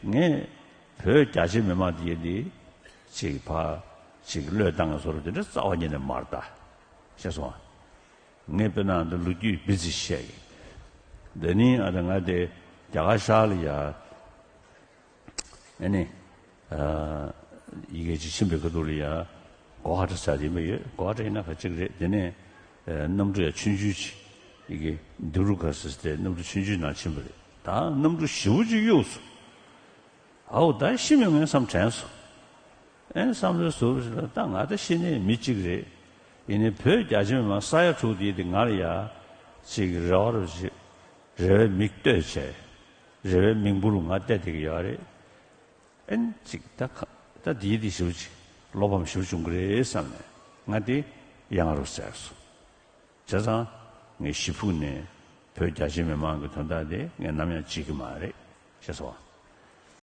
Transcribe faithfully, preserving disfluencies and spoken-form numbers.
ངས་བོད་རྒྱ་ཆེ་མི་མང་དེ་ཡིན་དེ་ཅིག་ཕ་ཅིག་བློས་བཏང་བཟོ་འདྲ་དེ་འདྲ་རྩ་བ་ཉིད་ནས་མ་རེད་ད། ཤེས་སོང་ཨ། ངས་དཔེར་ན་འདི་ལོ་རྒྱུས་བི་ཙི་བཤད་གི། འདི་ནི་ཨ་ད་ང་དེ་རྒྱ་གར་ཤར་ལ་ཡ། ཨ་ནི། ཨ། ཡི་གེ་ཅིག་ཕྱིན་པའི་ཁ་ཐུག་ལ་ཡ། གོ་ཧ་ཊ་ཟེར་དེ་མི་ཡོད། གོ་ཧ་ཊ་ཡིན་ན་ཁ་ཅིག་རེད། དེ་ནས། ཨ། གནམ་གྲུ་ཡ་ཆུང་ཆུང་ཅིག་ཡི་གེ་འདི་རུ་ཁ་ཟེར་དེ་གནམ་གྲུ་ཆུང་ཆུང་ནང་ཕྱིན་པ་རེད། ད་གནམ་གྲུ་ཞེ་པོ་ཅིག་གཡུགས་སོང་། ཨའོ་ད་ཤི་མི་ངན་བསམ་དྲན་སོང་། ཨེ་བསམ་བློའི་ཟུར་ཞིག་ལ་ད་ང་ད་ཤི་ནས་མི་གཅིག་རེད། ཡིན་ནའི་བོད་རྒྱ་ཆེ་མི་མང་ས་ཡ་དྲུག་དེ་དེ་ང་ལ་ཡ། ཅིག་རེ་བ་རུ་ཞིག་རེ་བའི་མིག་ལྟོས་བྱས། རེ་བའི་མིག་འབུར་ང་བལྟས་བསྡད་ཀྱི་ཡོད་རེད། ཨེན་ཅིག་ད་ཁ་ད་དེའི་དེ་ཞེ་པོ་ཅིག་བློ་ཕམ་ཞེ་པོ་བྱུང་གི་རེད་བསམ་ནས་ང་དེ་ཡང་རུ་ཟེར་སོང་། བྱས་ཙང་ངས་ཞེ་ཕུགས་ནས་བོད་རྒྱ་ཆེ་མི་མང་གི་དོན་དག་དེ་ངས་ནམ་ཡང་བརྗེད་ཀྱི་མ་རེད། ཤེས་སོང་ཨ།